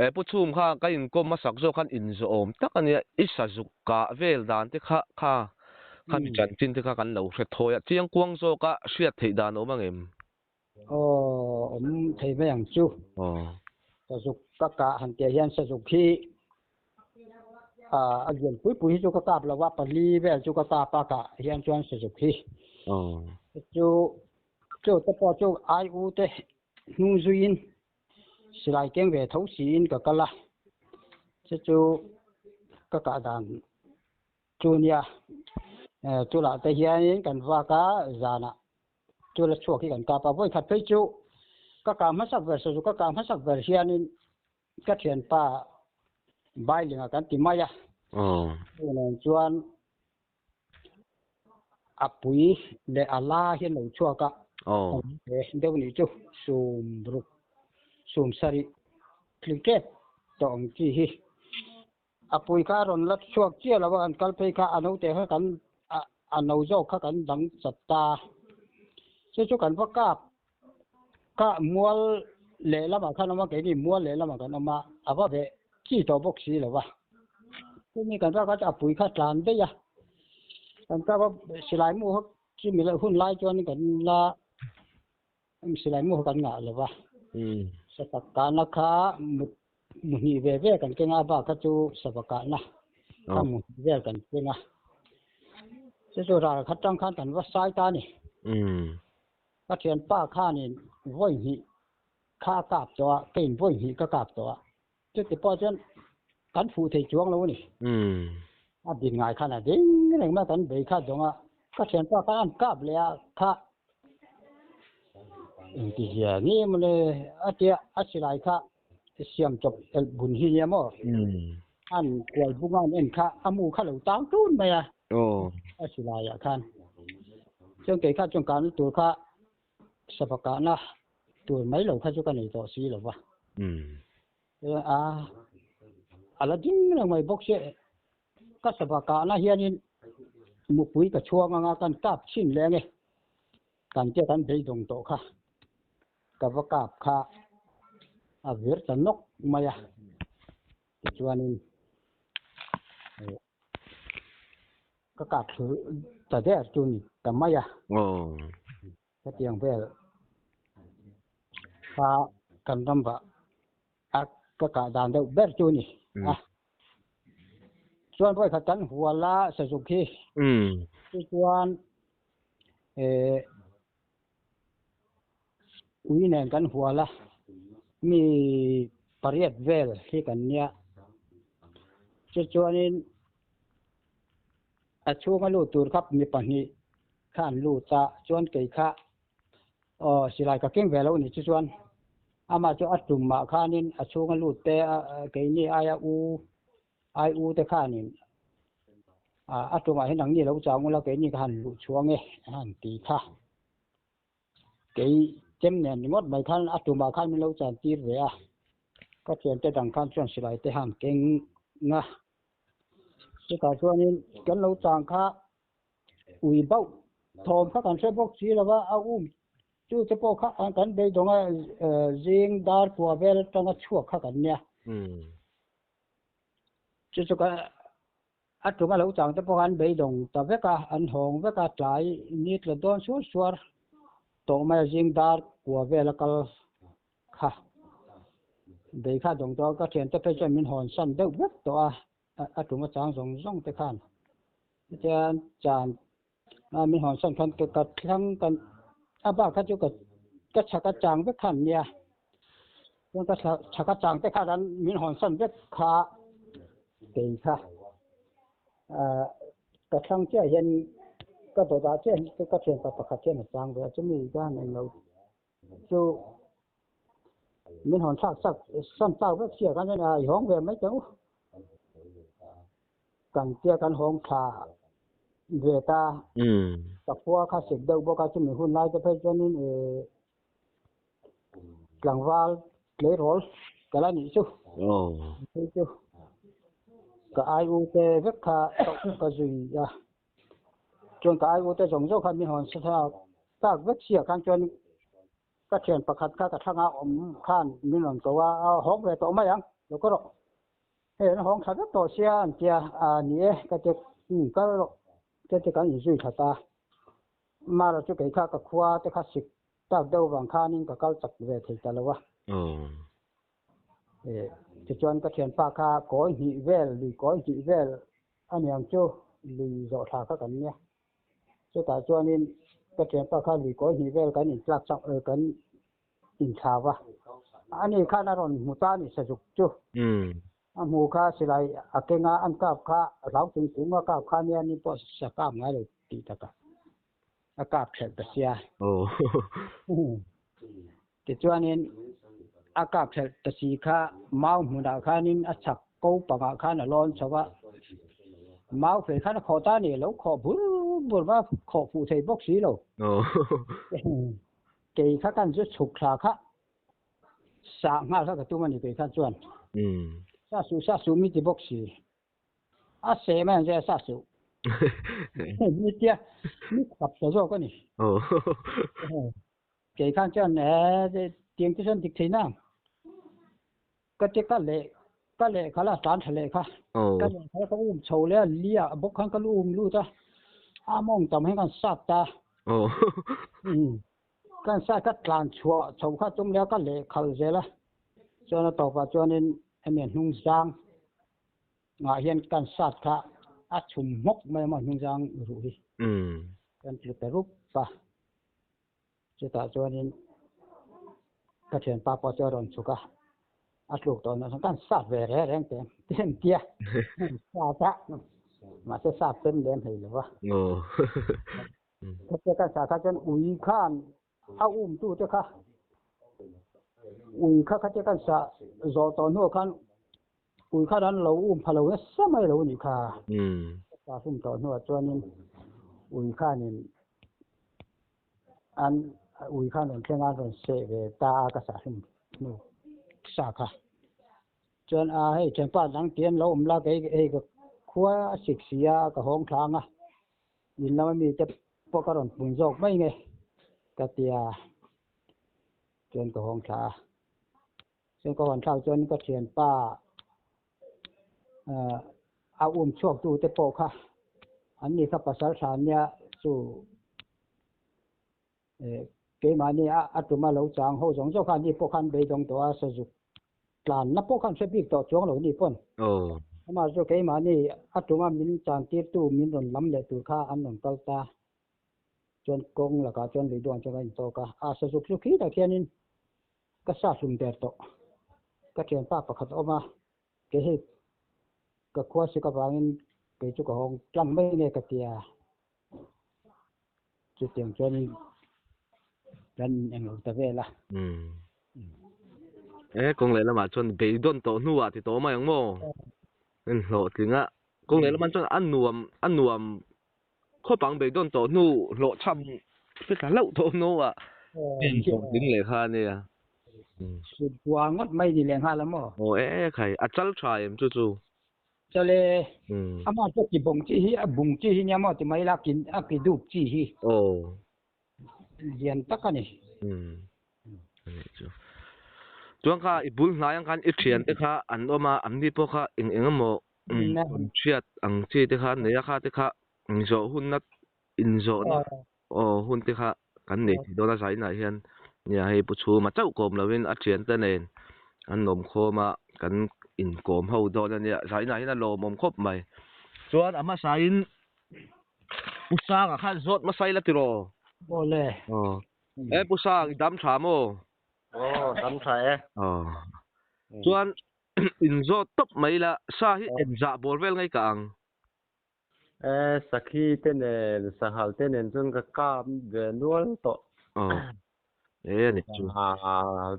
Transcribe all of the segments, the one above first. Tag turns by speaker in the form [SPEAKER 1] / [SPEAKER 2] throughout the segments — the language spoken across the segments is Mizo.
[SPEAKER 1] Eh Pu Chhum kha ka inkawm hmasak zawk khan inzawhawm tak a nia, i sazuk kah vel dan te kha kha khami chanchin te kha kan lo hre thawi a, chiangkuang zawka hriat theih dan a awm ang em?
[SPEAKER 2] Aw, awm thei mai ang chu. Sazuk ka kah han tih ah hian sazuk hi a lian pui pui hi chu ka kap lo a, pali vel chu ka kap a kah hian chuan sazuk hi. Chu chu te pawh chu ai u te hnung zuiin silai keng ve tho siin ka kal a, chu chu ka kah dan chu nia. Chulah te hianin kan vak a zanah Chu la chhuak hi kan kap a, vawi khat phei chu ka kah hmasak ber sazu ka kah hmasak ber hianin ka thianpa Bailinga kan ti mai a, chu nen chuan a pui leh a la hi an lo chhuak a, deuh nih chu sum ruk sum sarih tling tep tawh ang chi hi. A pui kha a rawn la chhuak chiah lo a, kan kal phei kha a naute kha kan a no zawk kha kan dang chat ta. Chu chu kan va kap kha mual lehlamah khan awm a, keini mual lehlamah kan awm a, a va veh chi tawh bawk si lo va. Chumi kan kap kha chu a pui kha tlan daih a, kan kap a silai mu kha chumi hun lai chuan kan la Silai mu kha kan ngah lo va, sapak kahna kha mu hnih ve ve kan keng a, a bak kha chu sava kahna kha mu hnih vel kan keng a. Chu chu ral khat tang khan kan va sai ta a ni. Ka thianpa khanin vawi hnih kha a kap tawh a, keiin vawi hnih ka kap tawh a. Chuti pawh chuan kan fuh thei chuang lo a ni. A din ngai khan a ding reng mai a, kan bei kha zawng a, ka thianpa khan an kap leh a kha engtizia nge mawle a tia a silai kha siam chawp elh bun hi nia maw? An kual bung a an en kha a mu kha lo tang tun mai a a silaiah khan. Chuan kei kha chuan kahna tur kha Sava kahna tur mai lo kha chu ka nei tawh si lo va. A a la ding reng mai bawk sia. Ka sava kahna hianin mupui ka chhuang anga kan kap chhin leh ange. Kan tia kan beidawng tawh kha. Ka va kap kha a vir ta nawk mai a. Tichuanin Ka kap thlu ta der chu ni ta mai a. Hetiang vel kha kan ram vah a ka kah dan deuh ber chu ni a. Chuan vawi khat kan hual a sazuk hi. Chu chuan ui nen kan hual a, mi pariat vel hi kan nia. Chu chuanin a chhunga lut tur kha mi pahnih kha an lut a, chuan kei kha aw silai ka keng ve lo ni chu chuan amah chu a tumah khanin a chhunga lut te keini aia u ai u te khanin a tumah hian ang ni lo chang ula keini ka han luh chhuang e a han ti kha. Kei chem nen ringawt mai khan a tumah khan min lo chan tir ve a, ka thiante dang khan chuan silai te han keng a. Chutah chuanin kan lo chang kha ui bauh thawm kha kan hre bawk si lo va, a um chu te pawh kha kan beidawng a zing dar kua vel atanga chhuak kha kan nia. Chu chu ka a tum a lo chang te pawh khan beidawng ta vek a, an hawng vek a, tlai ni tla dawn suar suar tawh mai a zing dar kua vel a kal kha. Bei kha dawng tawh a, ka thiante phei chuan min hawn san deuh vek tawh a, a tum a chang zawng zawng te khan. Chuan chan a min hawn san khan ka thlang kan a bak kha chu ka ka chhak a chang vek khan nia chuan ka chhak a chang te khan an min hawn san vek kha kei kha ah ka thlang chiah hian ka dawtah chiah hian ka thianpa pakhat hian a chang ve a chumi khan englo chu min hawn thlak sak san tlak vek sia khan chuan i hawng ve mai teh u kan tia kan hawng thla ve ta ka khua kha sik deuh bawk a chumi hun lai te phei chuanin ih tlangval tleirawl ka la nih chu phei chu ka ai u te vek kha ka zui a chuan ka ai u te zawng zawng khan min hawn sa thlak vek sia khan chuan. Ka thian pakhat kha ka thlanga awm khan min rawn ko a, a hawng ve tawh mai ang, lo ka rawh. Hei an hawng tha vek tawh sia an tia, a ni e ka ti umm kal rawh ka ti kan inzui thla ta. Mara chu kei kha ka khua te kha sik tak deuh vang khanin ka kal chak ve thei ta lo a. Tichuan ka thianpa kha kawi hnih vel, lui kawi hnih vel aniang chu lui zawh thla kha kan nia. Chutah chuanin ka thianpa kha lui kawi hnih vel kan intlak chak kan inthlau a. Ani khan a rawn hmu ta a ni sazuk chu. A hmu kha silai a keng a, an kap kha a hlau chung chung a kap kha nia ni pawh sa kap ngai lo tih takah a kap thelh ta sia. Tichuanin a kap thelh ta si kha mau hmunah khanin a chhak ko pangah khan a lawn chho a, mau fei khan a khawh ta a ni, a lo khawh bur bur va, khawh fuh thei bawk si lo. Kei kha kan chu chhuk thla kha sah nghal kha ka tum a ni kei khan chuan. Sa suh sa suh mi ti bawk si. A seh mai ang che a sa suh. Mi tia mi khap ta zawk a ni. Kei khan chuan eh tiang te chuan dik thei na. Ka ti ka leh ka lehkha la tan tha lehkha. Ka lehkha ka um chho leh a lia bawk khan ka lu um lut a. A mawng tam hian kan sat ta. Kan sat ka tlan chhuah chho kha tum leh a ka lehkhal zel a. Chuan a tawpah chuanin hemi hnung zang ngah hian kan sat kha a chhum hmawk mai a maw hnung zang ruh hi. Kan tlu ta rup a. Chutah chuanin ka thianpa pawh chu a rawn chhuk a, a tluk tawh hnuah chuan kan sap ve reng reng teh ang ti a, sap a, mahse sap ten lem hlei lo va. Hetia kan sah kha chuan ui khan a umtu te kha ui kha khatia kan sah zawh tawh hnuah khan ui khan an lo um pha lo nasa mai lo nih kha. Ka hlum tawh hnuah chuanin ui khanin An ui khan rawn thleng a, an rawn seh ve ta a, ka sah hlum hnu sa kha. Chuan a hei thianpa dang tih an lo awm la, kei hei ka khua a sik si a, ka hawng thlang a, in lama mite pawh ka rawn pun zawk mai nge ka ti a, chuan ka hawng thla a. Chuan ka hawn thlak chuan ka thianpa a um chhuak tu te pawh kha an ni kha pasal tha nia chu keimahni a tuma lo chang ho zawng zawng kha an ni pawh khan beidawng tawh a sazuk tlanna pawh khan hre bik tawh chuang lo ni pawn. Amah chu keimahni a tuma min chan tir tu min rawn lam leh tur kha an rawn kal ta. Chuan kawng lakah chuan lui duang chuan ka intawk a, a sazuk chu khi tak hianin Ka sa hlum der tawh. Ka thianpa pakhat a awm a, kei hei ka khua sik avangin kei chu ka hawng tlang mai nge ka ti a. Chutiang chuanin kan englo ta vel a.
[SPEAKER 1] E, kawng lehlamah chuan beidawn tawh hnuah ti tawh mai ang maw? In hlawhtling a, kawng lehlamah chuan a nuam a nuam Khawp ang beidawn tawh hnu hlawhchham fithla hlauh tawh hnuah in hlawhtling leh kha ania.
[SPEAKER 2] Sut kua ngawt mai ni leh nghal a maw?
[SPEAKER 1] Aw e e khai, a chal tha em chu chu?
[SPEAKER 2] Chal e, amah chu ki bawng chi hi a bung chi hi nia maw ti mai la a ki dup chi hi.
[SPEAKER 1] Aw.
[SPEAKER 2] Lian tak a ni.
[SPEAKER 1] Anih chu. Chuan kha i bul hnai ang khan i thian te kha an awm a, an ni pawh kha eng eng emaw hriat ang chi te kha an nei a, kha te kha inzawh hunna inzawhna aw hun te kha kan nei thei dawn a zainah hian nia hei Pu Chhuma chauh kawm lovin a thian te nen an awm khawm a, kan inkawm ho dawn a nia, zainah hian a lawmawm khawp mai. Chuan a hmasain Pu Sanga khan zawt hmasa ila tiraw?
[SPEAKER 2] Awle.
[SPEAKER 1] Aw. E Pu Sang, i dam tha maw?
[SPEAKER 3] Aw, dam tha e.
[SPEAKER 1] Aw. Chuan in zawt tawp mai ila, sa hi engzah bawl vel ngai ka ang?
[SPEAKER 3] E, sakhi te nen, sanghal te nen chuan ka kap ve nual tawh.
[SPEAKER 1] Aw. E ani chu.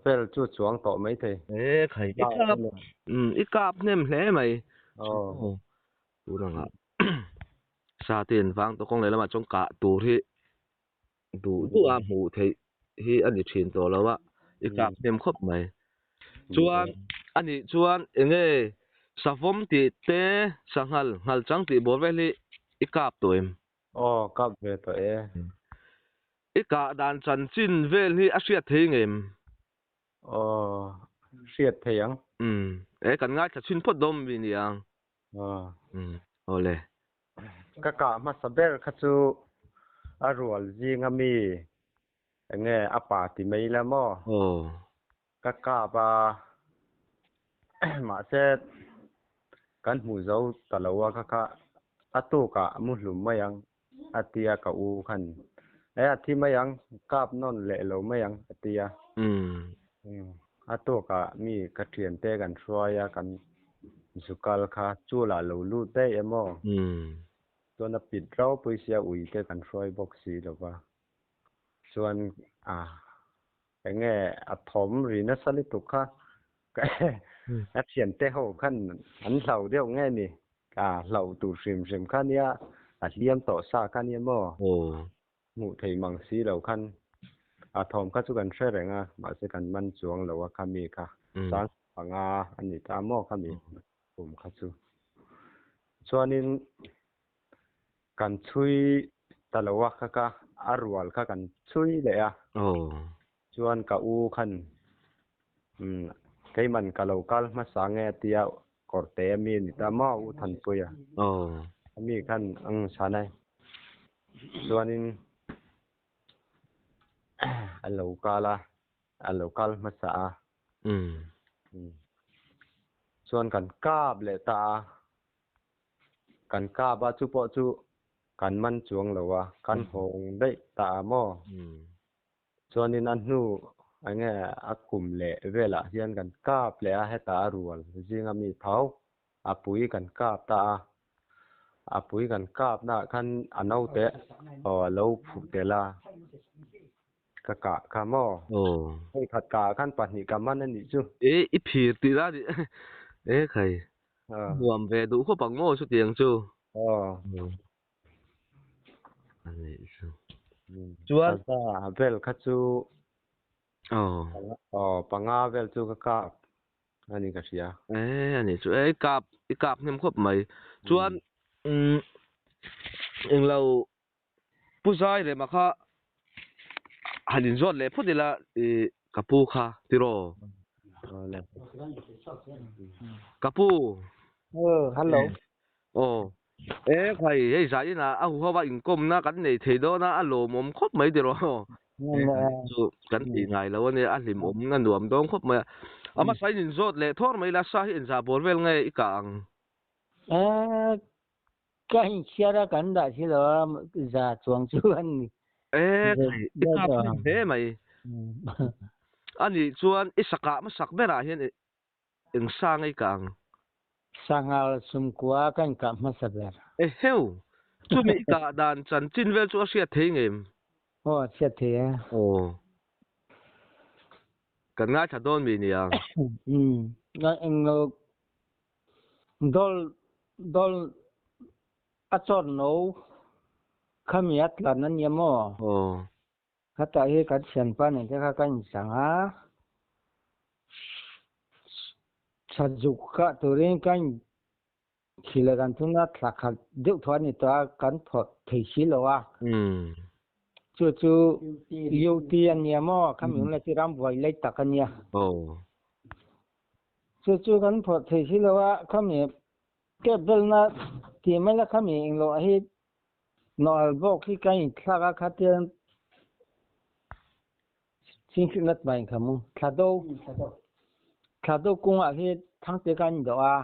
[SPEAKER 3] Vel chu chuang tawh mai thei.
[SPEAKER 1] E khai, i kap, i kap hnem hle mai. Aw. Tun angah sa te an vang tawh kawng leh lamah chuan kah tur hi duh duh a hmuh theih hi a ni thin tawh lo a, i kap hnem khawp mai. Chuan a nih chuan eng nge savawm tih te sanghal nghal chang tih bawr vel hi i kap tawh em?
[SPEAKER 3] Aw kap ve tawh e.
[SPEAKER 1] I kah dan chanchin vel hi a hriat thei ngem?
[SPEAKER 3] Aw, hriat thei ang.
[SPEAKER 1] Umm, e kan ngaithla chhin phawt dawn mi niang.
[SPEAKER 3] Aw.
[SPEAKER 1] Umm, awle.
[SPEAKER 3] Ka kah hmasa ber kha chu a rual zinga mi enge a pa ti mai la maw?
[SPEAKER 1] Aw.
[SPEAKER 3] Ka kap a, mahse kan hmuh zo ta lo a kha kha a tukah mu hlum mai ang a ti a ka u khan e a thi mai ang kap nawn leh lo mai ang a ti a. A tukah mi ka thiante kan hruai a kan zu kal kha chulah lo lut daih em aw? Chuan a pit ropui sia ui te kan hruai bawk si lo va. Chuan a enge a thawm ri nasa lutuk kha a thiante ho khan an hlau deuh nge ni a hlauh tur hrim hrim kha nia a hliam tawh sa kha nia maw hmuh theih mang si lo khan a thawm kha chu kan hre reng a mahse kan man chuang lo a khami kha sang panga a ni ta maw khami kum kha chu chuanin Kan chhui ta lo a kha ka a rual kha kan chhui leh a. Chuan ka u khan umm keiman ka lo kal hmasa nge a tia kawrte a mi a ni ta maw u Thanpuia. A mi khan ang chhan a chuanin a lo kal a a lo kal hmasa a. Chuan kan kap leh ta a. Kan kap a, chu pawh chu kan man chuang lo a, kan hawng daih ta a maw? Chuanin a hnu eng nge a kum leh velah hian kan kap leh a, hetah a rual zinga mi tho a pui kan kap ta a, a pui kan kap naah khan a naute aw a lo phuh tel a, ka kah kha maw? Hei khat kah khan pahnih ka man a nih chu.
[SPEAKER 1] E i phir tih la ni e khai. Nuam ve duh khawp ang maw chutiang chu. Anih chu. Chuan.
[SPEAKER 3] Saza vel kha chu. Aw panga vel chu ka kap ani ka hria.
[SPEAKER 1] E anih chu e i kap i kap hnem khawp mai. Chuan englo Pu Zai Rema kha han inzawt leh phawt ila i ka pu kha tiraw? Ka pu.
[SPEAKER 2] Hello.
[SPEAKER 1] Aw. E khai hei zai inah a huho a inkawmna kan nei thei dawn a, a lawmawm khawp mai tiraw? Chu kan tih ngai lo a nia, a hlimawm a nuam dawn khawp mai a. A hmasa in inzawt leh thawr mai ila sa hi inzah bawr vel nge i kah ang?
[SPEAKER 2] Ka inchhiar a kan dah si lo a, za chuang chu an ni.
[SPEAKER 1] E, i kap hnem hle mai. Anih chuan i sakah hmasak berah hian eng sa ngei kah ang?
[SPEAKER 2] Sanghal sumkua ka inkah hmasa ber.
[SPEAKER 1] Eheu! Chumi i kah dan chanchin vel chu a hriat thei ngem?
[SPEAKER 2] Aw, a hriat thei e.
[SPEAKER 1] Aw. Kan ngaithla dawn mi nia.
[SPEAKER 2] Umm, englo Dawl dawl a chawr no khami a tlan a nia maw?
[SPEAKER 1] Aw.
[SPEAKER 2] Khatah hi kan thianpa nen te kha ka inchang a, Chhazuk kah turin ka inthil a kan thun a, thla khat deuh thaw a ni tawh a, kan phawrh thei si lo a. Chu chu UT a nia maw? Khami hun lai chu rambuai lai tak a nia.
[SPEAKER 1] Aw.
[SPEAKER 2] Chu chu kan phawrh thei si lo a, khami cab velna tih mai la khami englo hi nawhal bawk hi ka inthlak a khatian chingchhitna mai inkha mu thla do thla do kungah hi thangte ka indawh a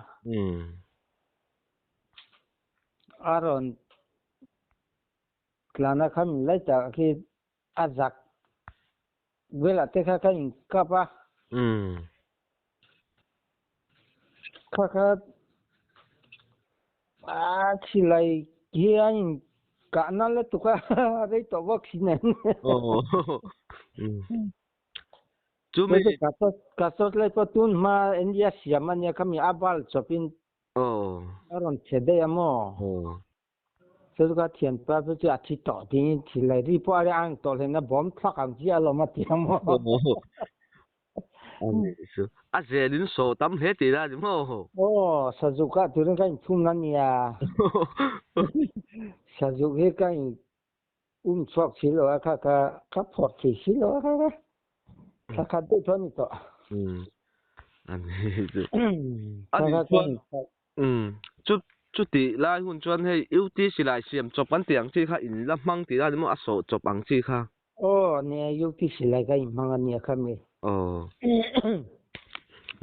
[SPEAKER 2] a rawn tlana khami lai tak khi a zak Velah te kha ka inkap a. Kha kha a silai hi a inkah na lutuk a, a rei tawh bawk si nen.
[SPEAKER 1] Chumi
[SPEAKER 2] Ka sawt lai pawh tun hma India siam a nia khami a bal chawpin a rawn chhe daih a maw? Chu ka thianpa chu chu a thi tawh tiin thil lai ri pawh a ri ang tawh hlen a bawm thlak ang chi alawm a ti ang maw.
[SPEAKER 1] A zel in saw tam hle tih la ni maw.
[SPEAKER 2] Aw sazuk ah turin ka inthum na nia. Sazuk hi ka in chhuak si lo a kha kha ka phawrh thei si lo a kha kha thla khat deuh chuan ni tawh.
[SPEAKER 1] Ani chu. Ani chuan chu chuti lai hun chuan hei UT silai siam chawp kan tih ang chi kha in la hmang tih a ni maw a sawh chawp ang chi kha.
[SPEAKER 2] Aw nia UT silai kha in hmang a nia kha mi.
[SPEAKER 1] Aw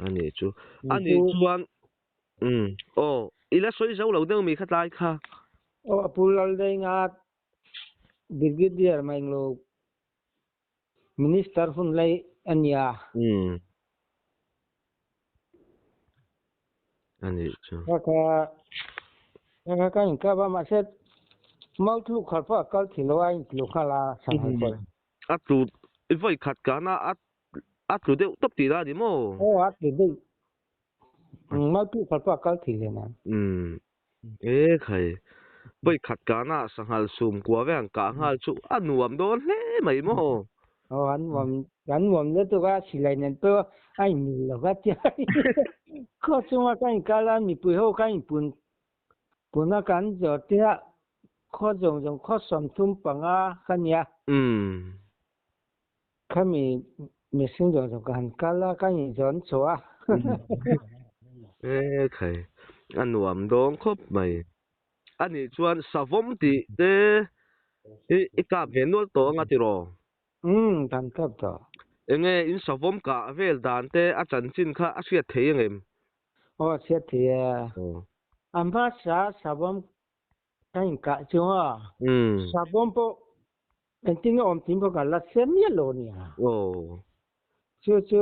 [SPEAKER 1] ani chu. Ani chuan aw i la sawi zo lo deuh mi kha tlai kha.
[SPEAKER 2] Aw a pu lal daih nga Brigadier mai englo Minister hun lai a nia.
[SPEAKER 1] Umm. A nih chu.
[SPEAKER 2] Ka ka ka ka ka inkap a mahse mau tluk khat pawh a kal thei lo a in tlu nghal a Sanghai pawh.
[SPEAKER 1] A tlu i vawi khat kan a a tlu deuh tawp tih la a ni maw?
[SPEAKER 2] Aw a tlu deuh. Mau tluk khat pawh a kal thei hle nan.
[SPEAKER 1] Umm. E khai, vawi khat kahna sanghal sum kua vek ang kah nghal chu a nuam dawn hle mai maw?
[SPEAKER 2] Aw an nuam, an nuam lutuk a, silai nen pawh a inmil lo ka tia. Khaw chunga ka inkal a, mipui ho ka inpun pun a kan zawr tia, khaw zawng zawng khaw 35 ka nia. Khami mihring zawng zawng ka han kal a, ka inzawn chho a.
[SPEAKER 1] E khai, a nuam dawng khawp mai. A nih chuan savawm tih te hi i kap ve nual tawh anga tiraw?
[SPEAKER 2] Umm, kan kap tawh.
[SPEAKER 1] Enge in savawm kah vel dan te a chanchin kha a hriat thei angem?
[SPEAKER 2] Aw, a hriat thei e. A hmasa savawm Ka inkah chu a, savawm pawh engtin nge awm tih pawh ka la hre miah lo a nia. Chu chu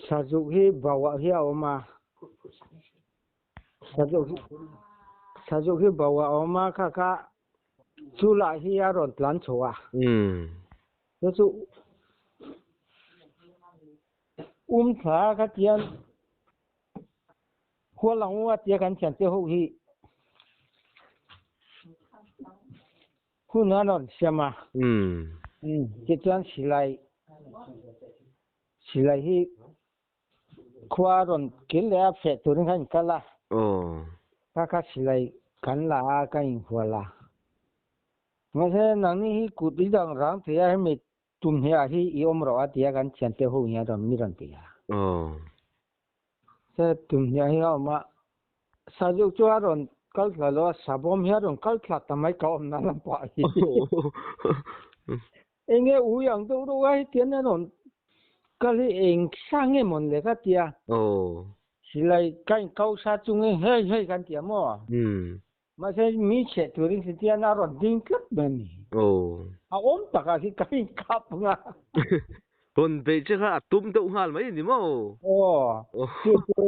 [SPEAKER 2] sazuk hi bauah hi a awm a, sazuk sazuk hi bauah a awm a kha kha chu lah hi a rawn tlan chho a. Chu chu um thla kha tian Khual ang u a tia kan thiante ho hi hun a rawn siam a. Tichuan silai silai hi khua a rawn kil leh a feh turin khan inkal a. Kha kha silai kan la a ka inhual a. Mahse nangni hi kut i dang rang thei a hemi tum hniah hi i awm rawh a tia kan thiante ho hian rawn mi rawn ti a. He tumhniah hi a awm a, Sazuk chu a rawn kal thla lo a, Sabawm hi a rawn kal thla ta mai ka awmna lampah hi. Enge ui ang deuh deuh a hetian a rawn kal hi eng sa nge mawn le ka tia. Silai ka inkau sa chungin hei hei kan ti a maw? Mahse mi chheh turin hetian a rawn ding tlat mai a ni. A awm takah hi ka inkap ang a.
[SPEAKER 1] Rawn beih che kha a tum deuh nghal mai a ni maw?
[SPEAKER 2] Aw, chu chu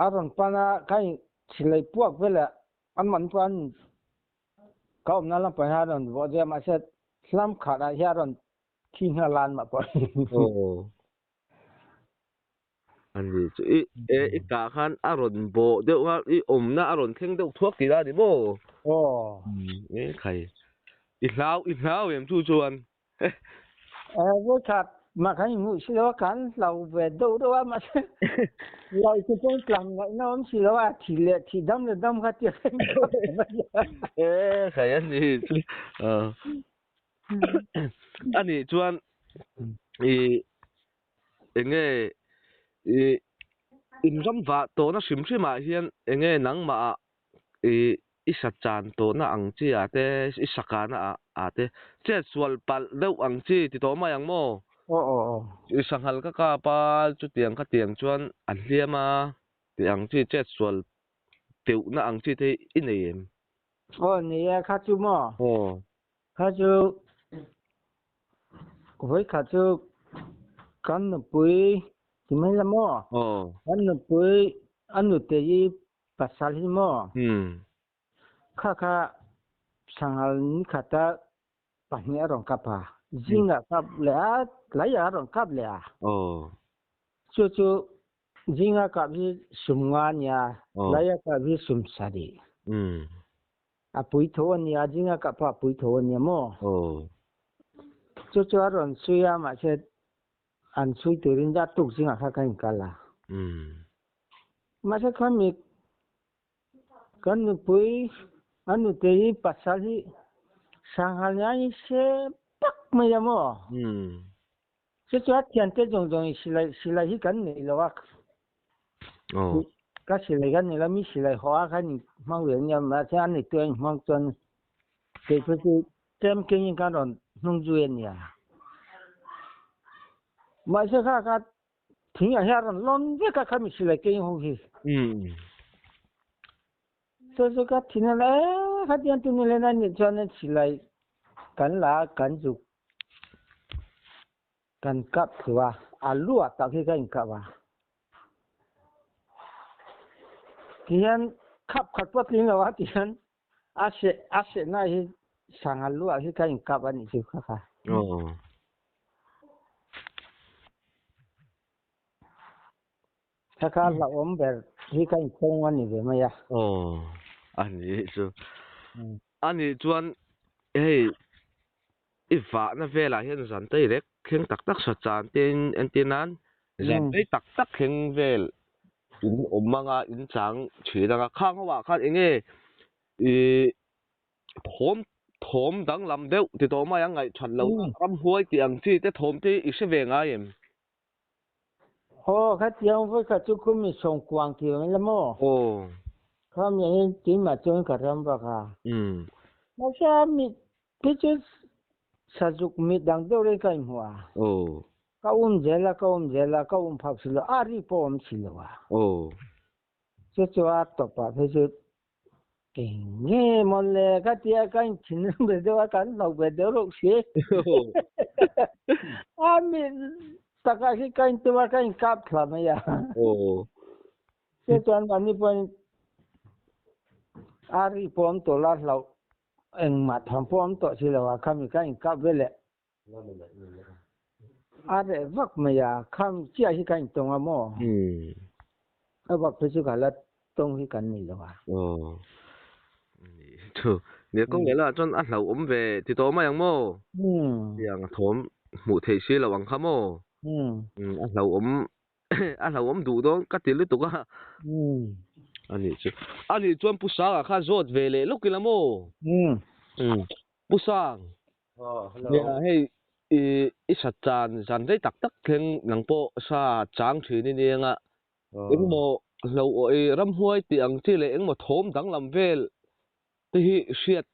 [SPEAKER 2] a rawn pan a, ka inchhilei puak velah an man chuan ka awmna lampang hian a rawn vawh zui a, mahse hlam khatah hian a rawn thi nghal a an mah pawh.
[SPEAKER 1] A ni chu i e i kah khan a rawn bawh deuh a i awmna a rawn thleng deuh thuak tih la a ni maw?
[SPEAKER 2] Aw.
[SPEAKER 1] E khai i hlau i hlau em chu chuan.
[SPEAKER 2] E vawikhat mah khan i hmuh si lo a kan hlau ve deuh deuh a mahse hlau chu pawh tlang ngaihna awm si lo a thi leh thi dam leh dam kha tia khan
[SPEAKER 1] E khai a ni chu a nih chuan i Enge i inram vah tawhna hrim hrim ah hian enge nangmah ah i i sa chan tawhna ang chi ah te i sa kahna ah ah te chet sual palh deuh ang chi ti tawh mai ang maw?
[SPEAKER 2] Aw aw aw.
[SPEAKER 1] I sanghal ka kap a chutiang khatiang chuan a hliam a tih ang chi chet sual teuhna ang chi te hi i nei em?
[SPEAKER 2] Aw nei e kha chu maw?
[SPEAKER 1] Aw.
[SPEAKER 2] Kha chu vawikhat chu kan nupui ti mai la maw? Kan nupui a nute hi pasal hi maw? Kha kha sanghal nikhata pahnih a rawn kap a, zingah kap leh a, tlaiah a rawn kap leh a. Chu chu zinga kap hi 50 a nia, tlaia kap hi 70. A pui tho a nia, zinga kah pawh a pui tho a nia maw? Chu chu a rawn chhui a, mahse an chhui turin a tuk zingah kha ka inkal a. Mahse kha mi kan nupui Anu te hi pasal hi sanghal nia se pak mai a maw? Chu chu a thiante zawng zawng in silai silai hi kan nei lo a. Ka silai kan nei lo mi silai haw a khan in hmang ve nia mahse an nei tu a in hmang chuan kei pawh chu tlem keng in kan rawn hnung zui a nia. Mahse kha kha thing ah hian a rawn lawn vek a kha mi silai keng ho hi. Chu chu ka thin a la e khatiang tun ni len a nih chuan silai kan la a kan zuk kan kap thlu a, a lu ah tak hi ka inkap a. Tihian khap khat pawh tling lo a tihian a seh a sehna hi sangha lu ah hi ka inkap a nih chu kha kha. Kha kha hlauhawm ber hi ka intawng a ni ve mai a.
[SPEAKER 1] Aw, a ni chu. A nih chuan hei i vahna velah hian zan tei rek thleng tak tak sa chan te in entir nan zan tei tak tak thleng vel in awm anga in chang thin anga khang ho ah khan enge ih thawm thawm danglam deuh ti tawh mai ang ngaihthat lo ramhuai tih ang chi te thawm te i hre ve ngai em?
[SPEAKER 2] Aw, khatiang vawi khat chu khum in sawm kuang tih ang ila maw?
[SPEAKER 1] Aw.
[SPEAKER 2] Kham nih hian keimah chuan ka ram bak a. Mahse a mit khi chu sazuk mit dang deuh reng ka inhmu a.
[SPEAKER 1] Aw.
[SPEAKER 2] Ka um zel a, ka um zel a, ka um phak si lo, a ri pawh awm si lo a.
[SPEAKER 1] Aw.
[SPEAKER 2] Chu chu a tawpah phei chu eng nge maw le ka ti a, ka inthinrim ve deuh a, kan hlauh ve deuh reuh si. A mi takah hi ka intum a, ka inkap thla mai a. Chu chuan mahni pawhin a ri pawh awm tawh la hlauh engmah tham pawh awm tawh si lo a, khami ka inkap ve leh. A reh vak mai a, kham chiah hi ka intawng a maw? A vak phei chu ka la tawng hi kan ni lo a.
[SPEAKER 1] Aw. Chu, nia kawng leh lah chuan a hlauhawm ve ti tawh mai ang maw? Tiang a thawm hmuh theih si lo ang kha maw? A hlauhawm a hlauhawm duh dawn ka ti lutuk a. A nih chu. A nih chuan Pu Sanga kha zawt ve leh lawk ila maw? Pu Sang, Nia hei i i sa chan zan rei tak tak thleng nang pawh sa chang thin i nia nga engmaw hlo aw i ramhuai tih ang chi leh engmaw thawm danglam vel te hi hriat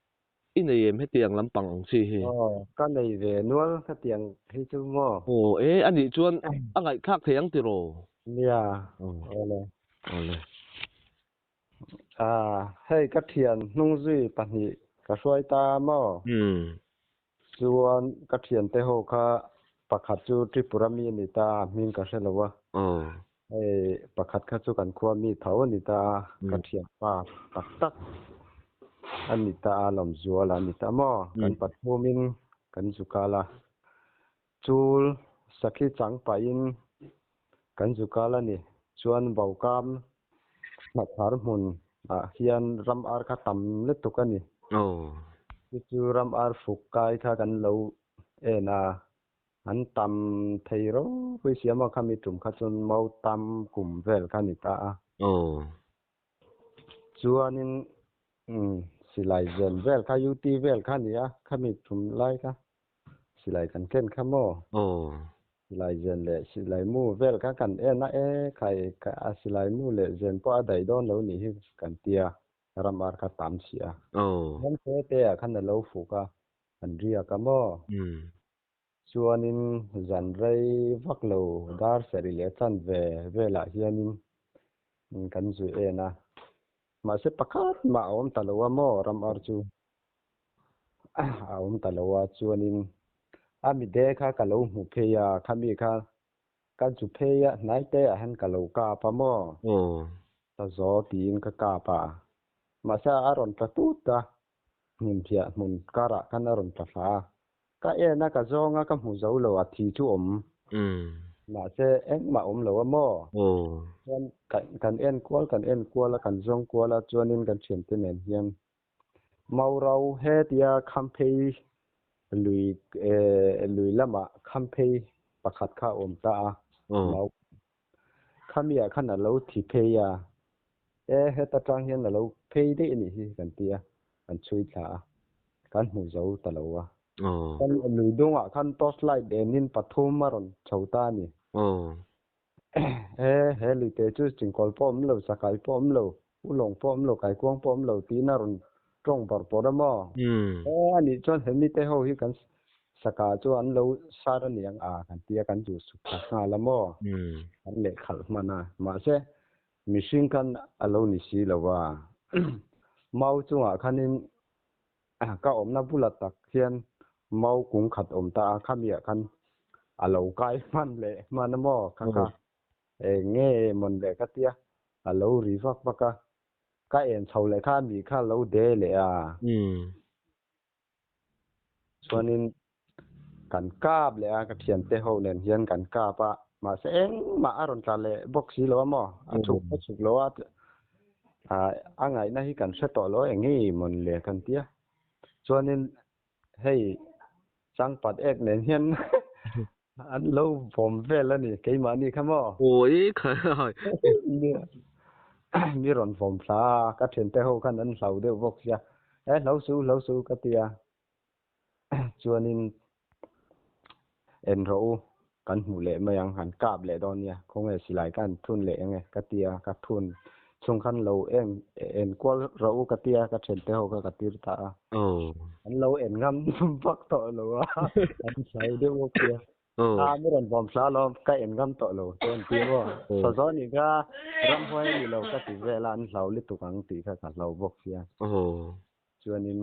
[SPEAKER 1] i nei em hetiang lampang ang chi hi?
[SPEAKER 3] Aw ka nei ve nual hetiang hi chu maw?
[SPEAKER 1] Aw e anih chuan a ngaihthlak thei ang tiraw?
[SPEAKER 3] Nia awle.
[SPEAKER 1] Awle.
[SPEAKER 3] Hei ka thian hnung zui pahnih ka hruai ta maw? Chuan ka thiante ho kha pakhat chu Tripura mi a ni ta a, hming ka hre lo a. Hei pakhat kha chu kan khua mi tho a ni ta a, ka thianpa tak tak a ni ta a, Lawmzuala a ni ta maw? Kan pathumin kan zu kal a, chul sakhi chang pahin kan zu kal a ni. Chuan Vaukam Hlathar hmun ah hian ram ar kha tam lutuk a ni. Chu chu ram ar fuk kai kha kan lo en a, an tam thei ropui si a maw khami tum kha chuan mau tam kum vel kha a ni ta a. Chuanin silai zen vel kha UT vel kha a ni a khami tum lai kha. Silai kan ken kha maw? Silai zen leh silai mu vel kha kan en a e khai a silai mu leh zen pawh a daih dawn lo nih hi kan tia ram ar kha tam si a. Ram te te ah khan a lo fuk a an riak a maw? Chuanin zan rei vak lo dar sarih leh chanve velah hianin kan zui en a. Mahse pakhat mah a awm ta lo a maw ram ar chu? A awm ta lo a, chuanin a mide kha ka lo hmu phei a, khami kha ka zu phei a, hnai te ah hian ka lo kap a maw? Ta zo tiin ka kap a, mahse a rawn tla tut a, hmun phiah hmun karah khan a rawn tla thla a, ka en a, ka zawng a, ka hmu zo lo a, thi chu awm mahse engmah awm lo a maw? Chuan kan en kual kan en kual a, kan zawng kual a, chuanin kan thiante nen hian Maurau hetia Khamphei lui lui lamah Khamphei pakhat kha a awm ta a, Mau Khamiah khan a lo thi phei a, e heta tang hian a lo phei daih a nih hi kan ti a. Kan chhui thla a, kan hmu zo ta lo a.
[SPEAKER 1] Aw.
[SPEAKER 3] Kan lui dungah khan torch light enin pathum a rawn chho ta a ni.
[SPEAKER 1] Aw.
[SPEAKER 3] He he luite chu chingkawl pawh awm lo, chakai pawh awm lo, ulawng pawh awm lo, kaikuang pawh awm lo tiin a rawn tawng bawrh bawrh a maw?
[SPEAKER 1] Umm.
[SPEAKER 3] He a nih chuan he mite ho hi kan saka chu an lo sar a niang a kan tia kan duh suk ta nghal a maw?
[SPEAKER 1] Umm.
[SPEAKER 3] Kan lehkhalh hman a. Mahse, mihring khan a lo ni si lo a. Mau chungah khanin ka awmna bulah tak hian mau kung khat awm ta a, khamiah khan a lo kai hman leh hman a maw? Kha kha eng nge mawn leh ka tia, a lo ri vak vak a. Ka en chho leh kha mi kha a lo de leh a. Chuanin kan kap leh a, ka thiante ho nen hian kan kap a, mahse engmah a rawn tla leh bawk si lo a maw? A chhuk a chhuk lo a, a ngaihna hi kan hre tawh lo a, eng nge mawn le kan tia. Chuanin hei changpat ek nen hian an lo vawm vel a ni, keimahni kha maw?
[SPEAKER 1] Awi khai.
[SPEAKER 3] Mi rawn vawm thla a, ka thiante ho khan an hlau deuh bawk sia, e hlo su hlo su ka ti a. Chuanin en rawh u, kan hmuh leh mai ang, han kap leh dawn nia, khawnge silai ka han thun leh eng e ka ti a, ka thun chhung khan lo en en kual rawh u ka ti a, ka thiante ho kha ka tir ta a. An lo en ngam vak tawh lo a, an hlau deuh bawk sia. A mi rawn vawm hla alawm, ka en ngam tawh lo te an ti maw. Sazaw nih kha ramhuai a ni lo ka ti vel a, an hlau lutuk ang tih kha ka hlau bawk sia. Chuanin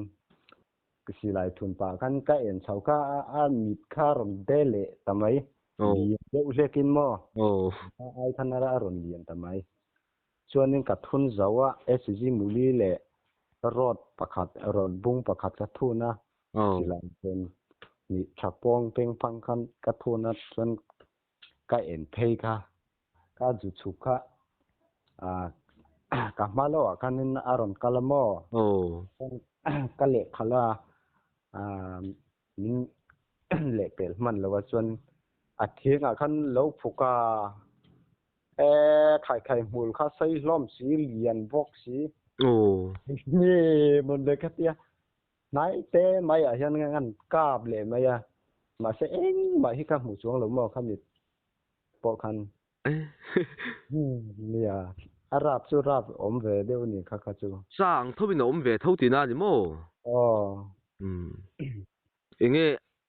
[SPEAKER 3] Silai thun pah khan ka en chho kha a mit kha a rawn de leh ta mai. Lian deuh hlekin maw? A ai khan a rawn lian ta mai. Chuanin ka thun zo a, SG Muli leh rod pakhat, rod bung pakhat ka thun a, silai pen hnih tha pawng peng phang khan ka thun a, chuan ka en phei kha, ka zu chhuk kha, ka hma loh ah khanin a rawn kal a maw? Ka lehkhalh a, min lehpelh hman lo a, chuan a thing ah khan lo phuk a, e khaikhai hmul kha sei hlawm si, lian bawk si. Nge mawn le ka tia, hnai te mai ah hian an kap leh mai a, mahse engmah hi ka hmuh chuang lo maw khami pawh khan. Nia, a rap chu rap awm ve deuh a ni kha kha chu.
[SPEAKER 1] Sa ang tho in a awm ve tho tihna a ni maw?
[SPEAKER 3] Aw.
[SPEAKER 1] Enge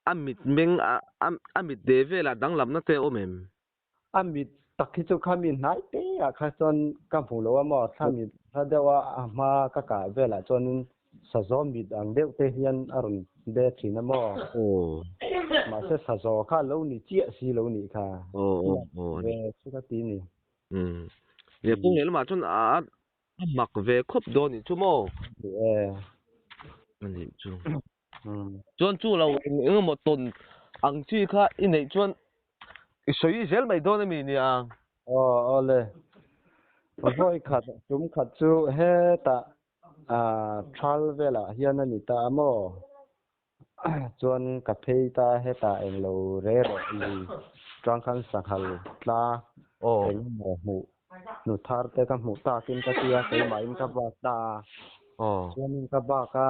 [SPEAKER 1] a mit meng a mit de velah danglamna te a awm em?
[SPEAKER 3] A mit tak hi chu kha mi hnai te ah kha chuan ka hmu lo a maw? Thla mit hla deuh a a hma ka kah velah chuanin Sazaw mit ang deuh te hian a rawn be thin a maw?
[SPEAKER 1] Aw.
[SPEAKER 3] Mahse sazaw kha lo ni chiah si lo nih kha.
[SPEAKER 1] Aw aw aw.
[SPEAKER 3] Ve chu ka ti ni.
[SPEAKER 1] Umm. Leh kawng leh lamah chuan a a mak ve khawp dawn nih chu maw?
[SPEAKER 3] Ni e.
[SPEAKER 1] A nih chu.
[SPEAKER 3] Umm.
[SPEAKER 1] Chuan chu lo eng eng emaw tawn ang chi kha i neih chuan i sawi zel mai dawn ami nia?
[SPEAKER 3] Aw aw le. Vawi khat tum khat chu hetah Thal velah hian a ni ta a maw? Chuan ka phei ta hetah englo re rawh lui tang khan sanghal tla eng emaw hmuh hnu thar te ka hmuh takin ka tia keimahin ka bak ta a. Chuanin ka bak a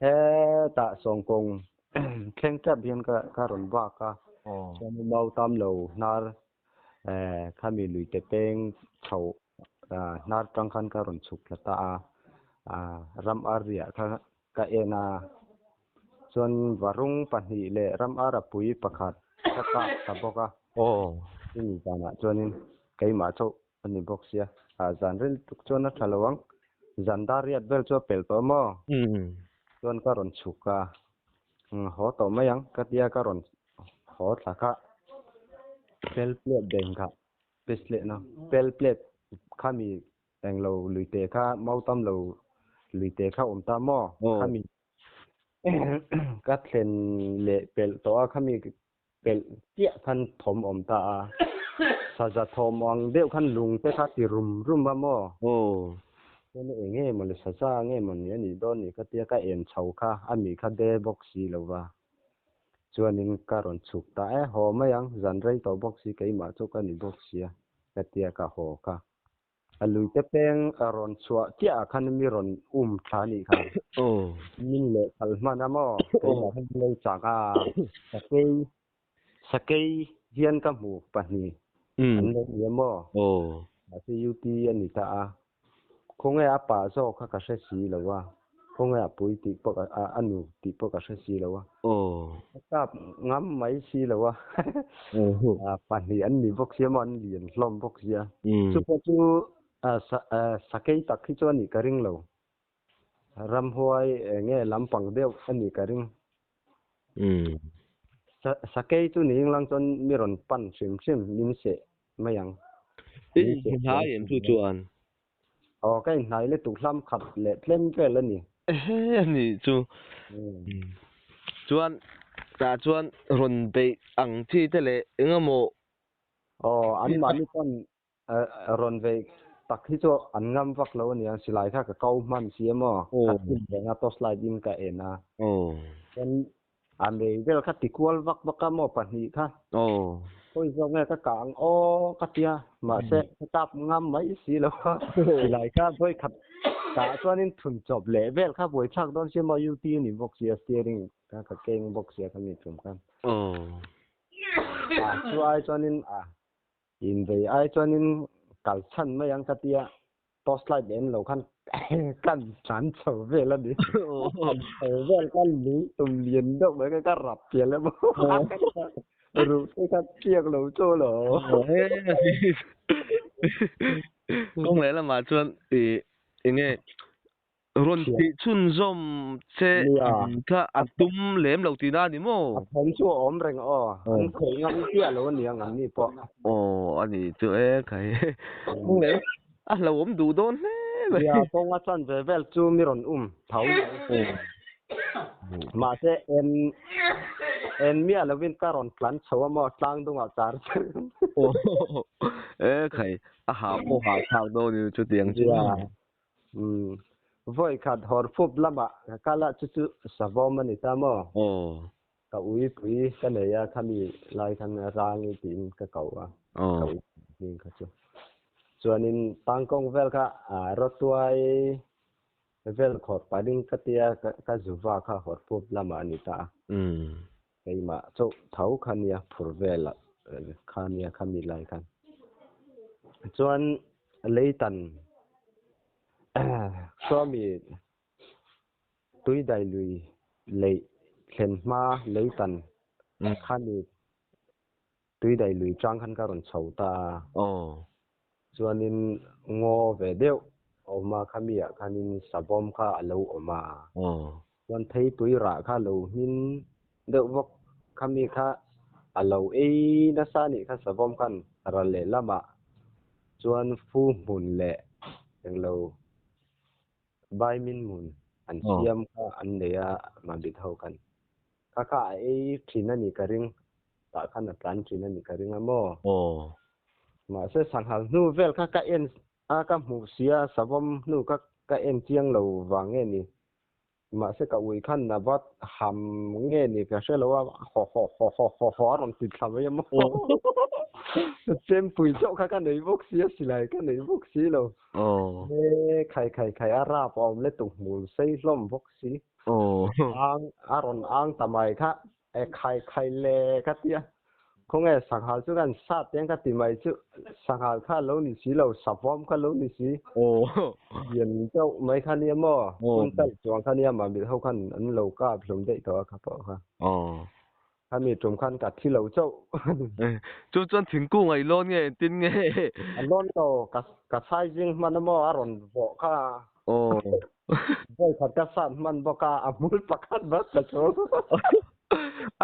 [SPEAKER 3] hetah sawngkawng thleng tep hian ka rawn bak a. Chuanin mautam lo hnar Khami luite peng chho hnar tang khan ka rawn chhuk thla ta a, ram ar riah kha ka en a, chuan varung pahnih leh ram ara pui pakhat ka kap ta bawk a. Chumi zanah chuanin keimah chauh a ni bawk sia, zan ril tuk chuan a tha lo ang, zan dar riat vel chu a pel tawh maw? Chuan ka rawn chhuk a, haw tawh mai ang ka tia ka rawn haw thla kha pel plate beng kha pisle na pel plate khami englo luite kha mautam lo luite kha awm ta maw khami ka thlen leh pelh tawh a khami pelh chiah khan thawm awm ta a saza thawm ang deuh khan lung te kha ti rum rum a maw chuan eng nge maw le saza nge maw ni a nih dawn ni ka tia ka en chho kha a mi kha de bawk si lo va. Chuanin ka rawn chhuk ta e, haw mai ang, zan rei tawh bawk si, keimah chu ka ni bawk sia, ka tia ka haw kha. A lui te peng a rawn chhuah chiah ah khan mi rawn um thla anih kha. Min leh kal hman a maw? Keimah khan min lo chak a, sakei sakei hian ka hmu pahnih an lo ni a maw? Mahse UT a ni ta a. Khawnge a pa zawk kha ka hre si lo a, khawnge a pui tih pawh a a nu tih pawh ka hre si lo a. Ka kap ngam mai si lo a. Pahnih an ni bawk sia maw, an lian hlawm bawk sia. Chu pawh chu sakei tak hi chu a nih ka ring lo. Ramhuai enge lampang deuh a nih ka ring. Sakei chu ni lang chuan mi rawn pan hrim hrim min seh mai ang.
[SPEAKER 1] I inhnai em chu chuan?
[SPEAKER 3] Aw ka inhnai lutuk hlam khat leh tlem vel a ni.
[SPEAKER 1] Ehe a nih chu. Chuan tah chuan rawn beih ang chi te leh engemaw.
[SPEAKER 3] Aw anmahni pawn rawn beih tak hi chu an ngam vak lo a ni ang silai kha ka ko hman si a maw ka thim reng a torchlight in ka en a. Chuan A mei vel kha ti kual vak vak a maw pahnih kha. Hawi zawk nge ka kah ang aw ka tia mahse ka tap ngam mai si lo a. Silai kha vawi khat kah chuanin thun chawp leh vel kha buai thlak dawn sia maw UT a ni bawk sia steering kha ka keng bawk sia kha mi tum khan. A chu ai chuanin a Invei ai chuanin kal chhan mai ang ka tia, torch light en lo khan kan tlan chho vel a ni. Kan chho vel kha lung tum lian deuh mai kha ka rap pial emaw ruh te kha tliak lo chaw lo.
[SPEAKER 1] Kawng leh lamah chuan ih enge Rawn tih chhunzawm che ang kha a tum lem lo tihna a ni maw?
[SPEAKER 3] A thawm chu a awm reng aw. An khawih ngam chiah lo a ni ang an ni pawh.
[SPEAKER 1] Aw a ni chu e khai. Kawng leh a hlauhawm duh dawn hle mai.
[SPEAKER 3] Nia kawng a chan ve vel chu mi rawn um tho mai. Mahse en en miah lovin ka rawn tlan chho a maw tlang dungah char char.
[SPEAKER 1] Aw e khai a hah pawh hah thlak dawn i chutiang chu.
[SPEAKER 3] Umm vawi khat hawr phup lamah ka kal a chu chu savawm a ni ta maw?
[SPEAKER 1] Aw.
[SPEAKER 3] Ka ui pui ka nei a khami lai khan rangi tiin ka ko a.
[SPEAKER 1] Aw.
[SPEAKER 3] Ka ui hming kha chu. Chuanin tangkawng vel kha rawtuai vel khawr pahin ka tia ka zuva kha hawr phup lamah a ni ta a.
[SPEAKER 1] Umm.
[SPEAKER 3] Keimah chauh tho kha nia phur vel kha nia khami lai khan. Chuan leitan Sawmi tuidai lui leih thlen hma leitan khami tuidai lui chang khan ka rawn chho ta a. Chuanin ngaw ve deuh a awm a khami ah khanin savawm kha a lo awm a. Chuan theipui rah kha lo hmin deuh vawk khami kha a lo ei nasa anih kha savawm khan ral leh lamah chuan fu hmun leh englo vaimin hmun an siam kha an nei a mamit ho khan. Kha kha a ei thin a nih ka ring tah khan a tlan thin a nih ka ring a maw? Mahse sanghal hnu vel kha ka en a ka hmuh sia savawm hnu kha ka en chiang lo vang nge ni? Mahse ka ui khan na vat ham nge ni ka hre lo a, haw haw haw haw haw haw a rawn ti thla mai a maw. Chempui chauh kha ka nei bawk si a, silai ka nei bawk si lo. E khai khai khai a rap a awm le tuk hmul sei hlawm bawk si. Ang a rawn ang ta mai kha E khai khai le ka ti a, khawnge sanghal chu kan sat tiang ka ti mai chu, sanghal kha lo ni si lo, savawm kha lo ni si. Lian deuh mai kha nia maw, hun tal chuang kha nia mamit ho khan an lo kap hlum daih tawh a kha pawh kha. Khami tum khan ka thi lo chauh.
[SPEAKER 1] Chu chuan thingkung a i lawn nge engtin nge?
[SPEAKER 3] A lawn lo, ka chhai zing hman a maw a rawn vawh kha. Vawi khat ka sat hman bawk a, a hmul pakhat vat ka chhung.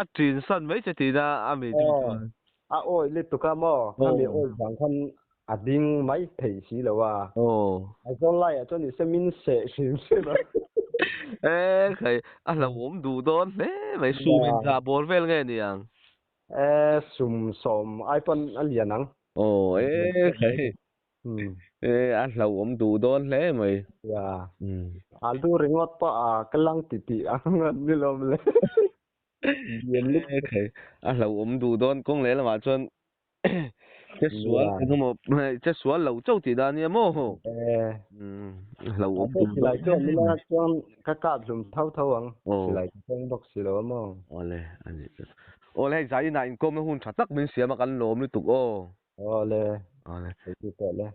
[SPEAKER 1] A ṭin san mai che tihna a mi chu chuan.
[SPEAKER 3] A awih lutuk a maw? Khami awih vang khan a ding mai thei si lo a. A zawn laiah chuan i se min seh hrim hrim a.
[SPEAKER 1] E khai, a hlauhawm duh dawn hle mai. Sum in zah bawr vel nge ni ang?
[SPEAKER 3] E, sum sawm ai pawn a lian ang.
[SPEAKER 1] Aw, e khai. E a hlauhawm duh dawn hle mai.
[SPEAKER 3] Ya. A lu ringawt pawh a ka lang ti tih ang a ni lo le.
[SPEAKER 1] E khai a hlauhawm duh dawn kawng leh lamah chuan Che sual engemaw che sual lo chauh tih dan nia maw?
[SPEAKER 3] Eh.
[SPEAKER 1] Hlo awm
[SPEAKER 3] tum silai chu awm ila chuan ka kap hlum tho tho ang. Silai ka keng bawk si lo a maw?
[SPEAKER 1] Awle a nih chu. Awle hei zainah inkawmna hun tha tak min siam a kan lawm lutuk aw.
[SPEAKER 3] Awle.
[SPEAKER 1] Awle.
[SPEAKER 3] Hei chu pawh le.